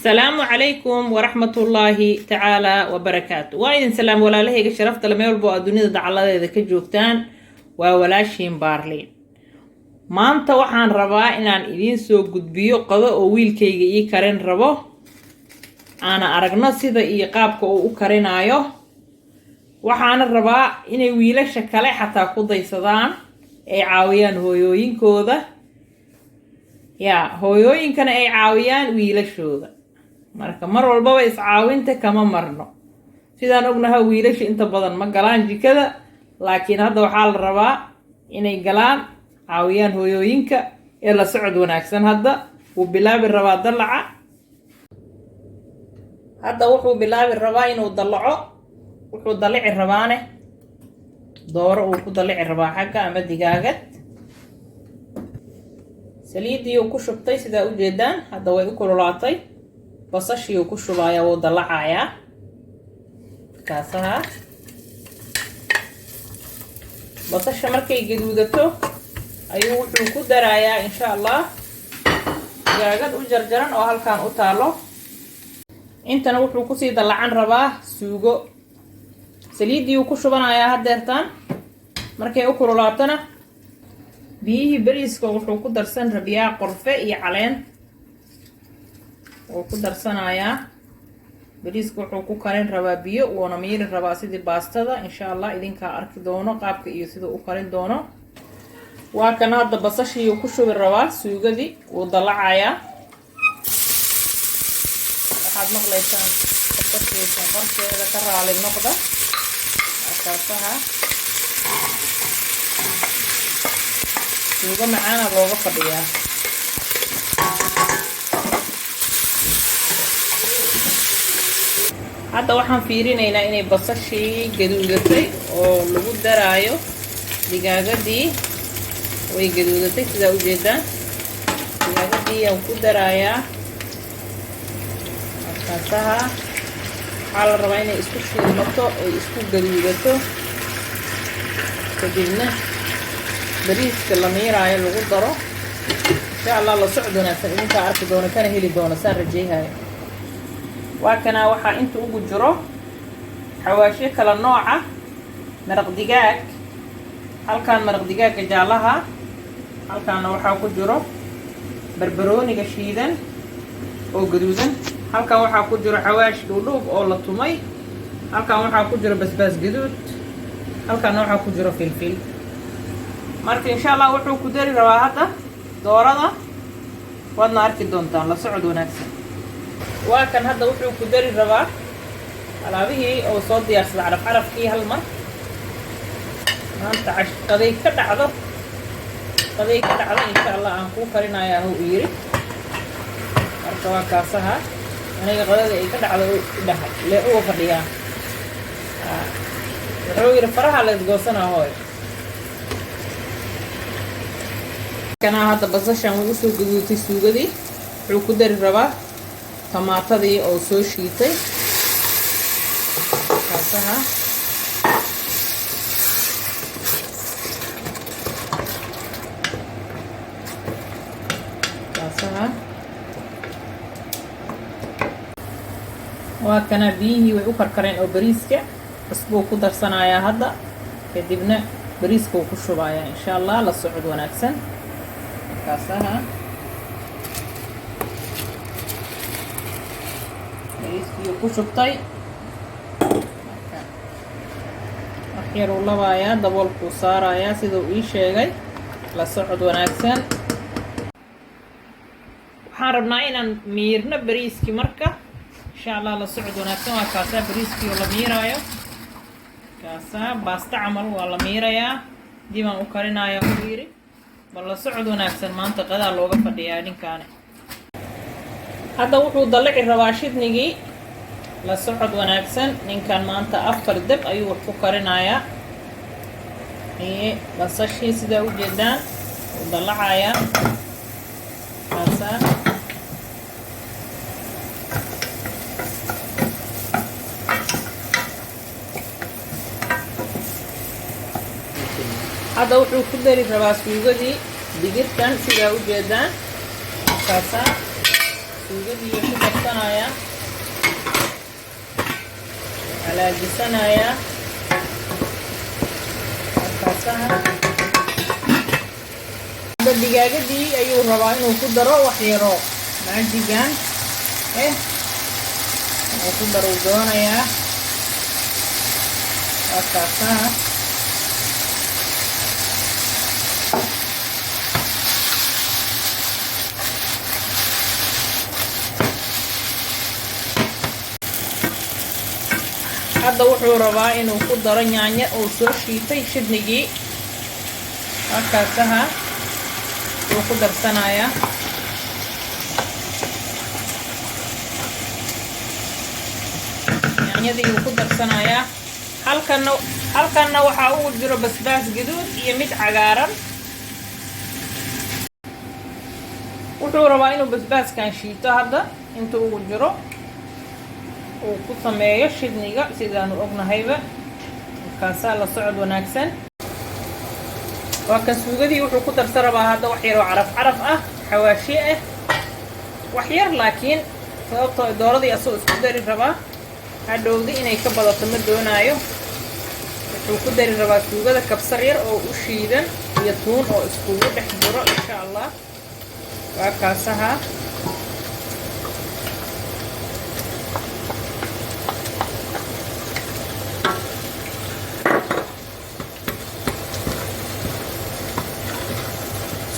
Asalaamu calaykum waraxmatullaahi tacaala wabarakaatu. Waa idin salaam, walaalahayga sharafta le, meel walba oo aad dunida dacaladeeda ka joogtaan. Waa walaashiin Baarliin. Maanta waxaan rabaa inaan idiin soo gudbiyo qado oo wiilkayga ii karin rabo, aana aragno sida iyo qaabka uu u karinaayo. Waxaana rabaa inay wiilasha kale xataa ku daysadaan, ay caawiyaan hooyooyinkooda, yaa hooyooyinkana ay caawiyaan wiilashooda. Marka mar walbaba iscaawinta kama marno. Sidaan ognaha, wiilasha inta badan ma galaan jikada, laakiin hadda waxaa la rabaa inay galaan, caawiyaan hooyooyinka ee la socod wanaagsan. Hadda wuu bilaabi rabaa dalaca. Hadda wuxuu bilaabi rabaa inuu dalaco. Wuxuu dalici rabaane dooro uu ku dalici rabaa xagga ama digaagad. Saliidiiuu ku shubtay, sidaa ujeedaan. Hadda way u kululaatay. Basashiiuu ku shubayaa, wuu dalacayaa kaasaha. Basasha markay gaduudato ayuu wuxuu ku darayaa, insha Allah, digaagad u jarjaran oo halkan u taalo. Intana wuxuu kusii dalacan rabaa suugo. Saliiddii uu ku shubanayaa haddeertaan. Markay u kululaatona, biyihii beriiska wuxuu ku darsan rabiyaa qorfe iyo caleen wuu ku darsanayaa. Beriiska wuxuu ku karin rabaa biyo, wuuna miiri rabaa sidii baastada. Insha Allah idinkaa arki doono qaabka iyo siduu u karin doono. Waa kana, hadda basashiiuu ku shubi rabaa suugadii, wuu dalacayaa. Waxaad maqlaysaan basashiisa qorkeeda, ka raali noqda. Akaasaha suugo macaana looga fadhiyaa. Hadda waxaan fiirinaynaa inay basashii gaduudatay oo lagu daraayo digaagadii. Way gaduudatay, sidaa ujeedaan. Digaagadii aan ku daraayaa markaasaha. Waxaa la rabaa inay isku shiilmato oy isku gaduudato, kadibna bariiska la miiraayo lagu daro, insha Allah. La socod wanaagsan, idinkaa arki doono kana heli doono saan rajeyhayo. Waa kanaa, waxaa inta ugu jiro xawaashyo kala nooca, maraq digaag halkaan, maraq digaagga jaallaha halkaana, waxaa ku jiro barbarooniga shiidan oo gaduudan halkan, waxaa ku jiro xawaash dhuudhuub oo la tumay halkan, waxaa ku jiro basbaas gaduud halkaana, waxaa ku jiro filfil. Marka insha Allah wuxuu ku dari rabaa hadda doorada, waadna arki doontaan. La socod wanaagsan. Waa kan, hadda wuxuu ku dari rabaa alaabihii oo soo diyaarsada, caraf carafkii hal mar. Maanta cash qaday ka dhacdo, qaday ka dhacdo, insha Allah aan kuu karinayaa, hu u yiri. Marka waa kaasaha, aniga qadada ay ka dhacdo dhahay lee uga fadhiyaa. Wuxuu yidhi faraha la isgoosanaa hooy. Kanaa, hadda basashan way usoo gaduutay suugadii. Wuxuu ku dari rabaa tamaatadii oo soo shiitay kaasaha. Kaasaha waa kana, biyihii way u karkareen oo bariiska cusbuu ku darsanayaa hadda, kadibna bariiska uu ku shubayaa, insha Allah. La socod wanaagsan. Kaasaha bariiskii ku shubtay. Marka wax yar uu labayaa, daboolkuu saarayaa siduu ii sheegay. La socod wanaagsan. Waxaan rabnaa inaan miirno bariiskii marka, insha Allah. La socod wanaagsan. Waa kaasaa bariiskii oo la miiraayo. Kaasaa baasta camal waa la miirayaa, dibaan u karinaya u yiri. Bal la socod wanaagsan. Maanta qadaa looga fadhiyaa ninkaani. Hadda wuxuu dalici rabaa shidnigii. La socod wanaagsan. Ninkan maanta 4 deb ayuu wax ku karinayaa. Basashii, sidaa ujeedaan, wuu dalacayaa kaasaa. Hadda wuxuu ku dari rabaa suugadii digirtan, sidaa ujeedaan kaasaa. Suugadii ku darsanayaa, halaajisanayaa markaasaha. Hadda digaagadii ayuu rabaa inuu ku daro wax yaro Maggi-gan inuu ku daro uu doonayaa. Waa kaasaha. Hadda wuxuu rabaa inuu ku daro yaanyo uu soo shiitay, shidnigii. Waa kaasaha, wuu ku darsanayaa. Yaanyadii wuu ku darsanayaa. Halkanna waxaa ugu jiro basbaas gaduud iyo mid cagaaran. Wuxuu rabaa inuu basbaaskan shiito hadda inta ugu jiro, uu ku sameeyo shidniga, sidaanu ognahayba. Markaasaa la socod wanaagsan. Waa kan, suugadii wuxuu ku darsan rabaa hadda wax yaroo caraf caraf ah, xawaashi ah, wax yar laakiin, sababtoo dooradii asagoo isku dari rabaa. Hadhowdi inay ka badato ma doonaayo. Wuxuu ku dari rabaa suugada kabsar yar oo u shiidan iyo tuun oo iskugu dhex jiro, insha Allah. Waa kaasaha.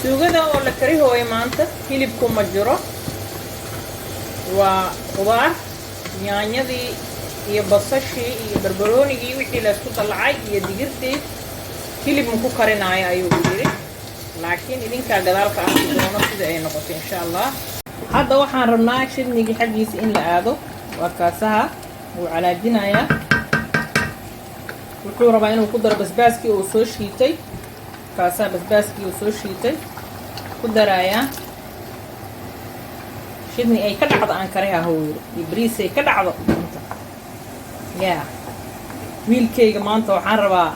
Suugada oo la kari hooyo maanta hilibku ma jiro, waa qudaar, yaanyadii iyo basashii iyo barbaroonigii, wixii la isku dallacay iyo digirtii. Hilib ma ku karinaayo ayuu yidhi, laakiin idinkaa gadaalka arki doono sida ay noqoto, insha Allah. Hadda waxaan rabnaa shidnigii xaggiisa in la aado. Waa kaasaha, wuu calaajinayaa. Wuxuu rabaa inuu ku daro basbaaskii uu soo shiitay. Kaasaha, basbaaskii uu soo shiitay ku darayaa. Shidni ay ka dhacdo aan kariha huu yidhi, iyo bariis ay ka dhacdo inta. Yaa wiilkayga, maanta waxaan rabaa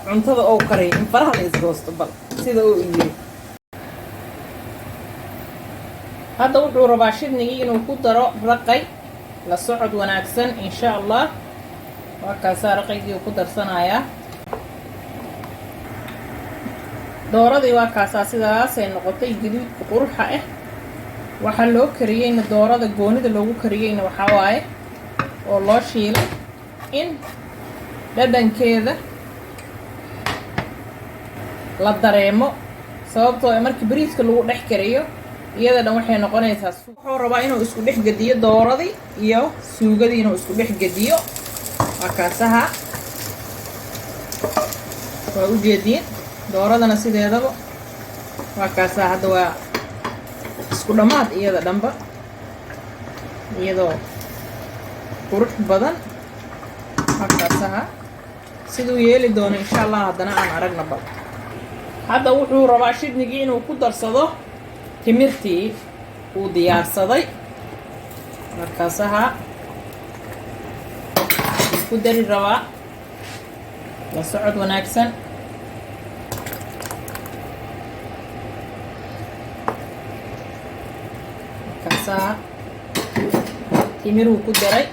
cuntada oo kariya in faraha la isgoosto. Bal sida uu yiri, hadda wuxuu rabaa shidnigii inuu ku daro raqay. La socod wanaagsan, insha Allah. Waa kaasaa, raqaygii uu ku darsanayaa. Dooradii waa kaasaa, sidaasay noqotay, gaduudka quruxa ah. Waxaa loo kariyeyna, doorada goonida loogu kariyeyna, waxaa waaye oo loo shiilay in dhadhankeeda la dareemo, sababtoo markii bariiska lagu dhex kariyo iyada dhan waxay noqonaysaa. Wuxuu rabaa inuu isku dhex gediyo dooradii iyo suugadii, inuu isku dhex gediyo. Waa kaasaha, waa ujeediin. Dooradana sideedaba waa kaasaha. Hadda waa isku dhammaad iyada dhanba, iyadoo qurux badan. Waa kaasaha. Siduu yeeli doono, insha Allah, haddana aan aragna bal. Hadda wuxuu rabaa shidnigii inuu ku darsado timirtii uu diyaarsaday. Markaasaha ku dari rabaa. La socod wanaagsan. Markaasaha timiruu ku daray.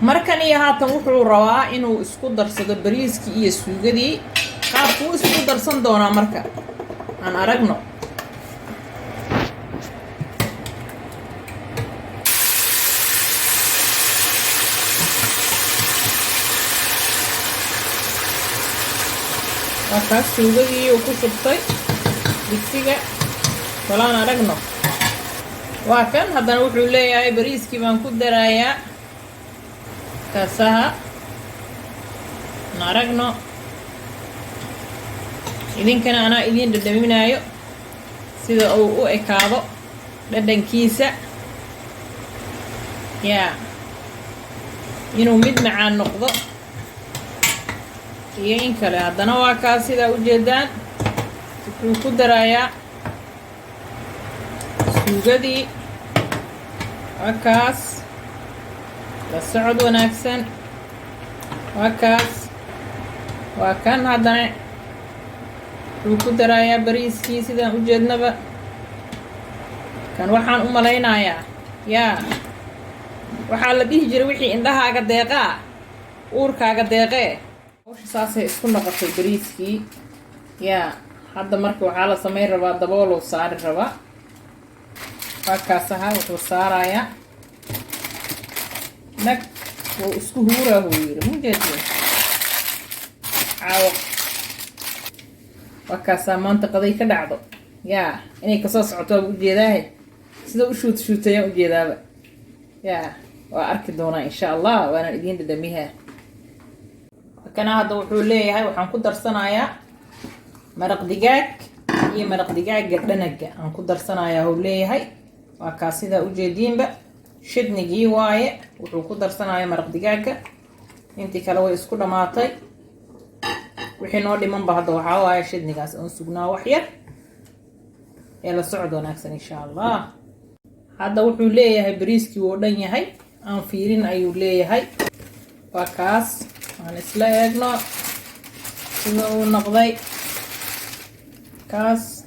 Markan iyo haatan wuxuu rabaa inuu isku darsado bariiskii iyo suugadii. Qaabkuu isku darsan doonaa marka aan aragno. Waa kaas, suugadii uu ku shubtay digsiga. Balaan aragno. Waa kan, haddana wuxuu leeyahay bariiskii baan ku darayaa. Kaasaha, aan aragno. Idinkana anaa idiin dhadhaminaayo sida uu u ekaado dhadhankiisa, yaa inuu mid macaan noqdo iyo in kale. Haddana waa kaas, sidaa ujeedaan, wuxuu ku darayaa suugadii. Waa kaas, la socod wanaagsan. Waa kaas, waa kan, haddana wuxuu ku darayaa bariiskii, sidaan ujeednaba. Kan waxaan u malaynayaa, yaa, waxaa la dhihi jiray wixii indhahaaga deeqaa uurkaaga deeqee. Hawsha saasay isku noqotay bariiskii. Yaa, hadda marka waxaa la samayn rabaa, dabooluu saari rabaa. Waa kaas ahaa, wuxuu saarayaa nag, wuu isku huuraa, huu yiri mujeedin caawo. Waa kaasaa maanta qaday ka dhacdo. Yaa, inay kasoo socoto waaba ujeedaahe, sida u shuut shuutayaan ujeedaaba. Yaa, waa arki doonaa insha Allah, waanaan idiin dhadhamihaa. Kana hadda wuxuu leeyahay waxaan ku darsanayaa maraq digaag iyo maraq digaaga dhanaga aan ku darsanayaa, uu leeyahay. Waa kaa, sidaa ujeediinba shidnigii waaye. Wuxuu ku darsanayaa maraq digaaga. Intii kale way isku dhammaatay. Wixii noo dhimanba hadda waxaa waaye shidnigaas oon sugnaa wax yar ee la socod wanaagsan insha Allah. Hadda wuxuu leeyahay bariiskii wuu dhan yahay, aan fiirin ayuu leeyahay. Waa kaas, aan isla eegno sida uu noqday. Kaas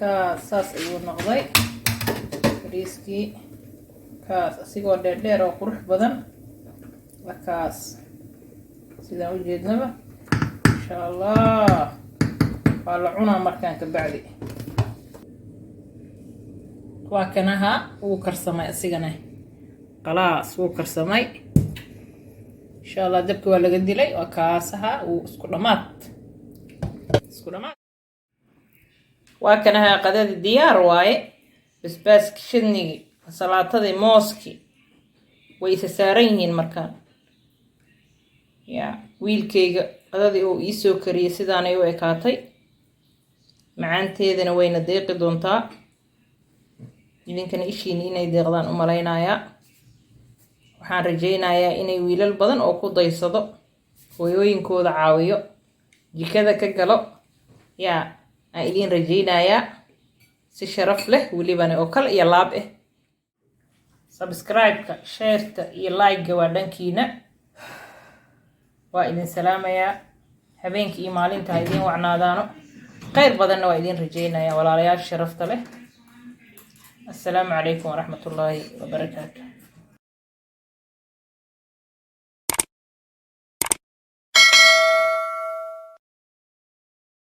kaas saas ayuu noqday bariiskii. Kaas asigoo dheerdheer oo qurux badan. Waa kaas, sidaan ujeednaba. Insha Allah waa la cunaa markaan ka bacdi. Waa kanaha, wuu karsamay asigana, khalaas, wuu karsamay insha Allah. Dabka waa laga dilay. Waa kaasaha, wuu isku dhamaad, isku dhamaad. Waa kanaha, qadada diyaar waaye. Basbaaski, shidnigii, salaatadii, mooski way isa saaran yihiin markaan. Ya, wiilkayga qadadii uu iisoo kariyey sidaanay u ekaatay, macaanteedana wayna deeqi doontaa. Idinkana ishiini inay deeqdaan u malaynayaa. Waxaan rajaynayaa inay wiilal badan oo ku daysado, hooyooyinkooda caawiyo, jikada ka galo, yaa, aan idiin rajaynayaa si sharaf leh welibana oo kal iyo laab ah. Subscribe-ka, share-ta iyo like-ga waa dhankiina. Waa idin salaamayaa. Habeenkii iyo maalinta ha idiin wacnaadaano. Khayr badanna waa idiin rajaynayaa, walaalayaasha sharafta leh. Assalaamu calaykum waraxmatullaahi wabarakaatu.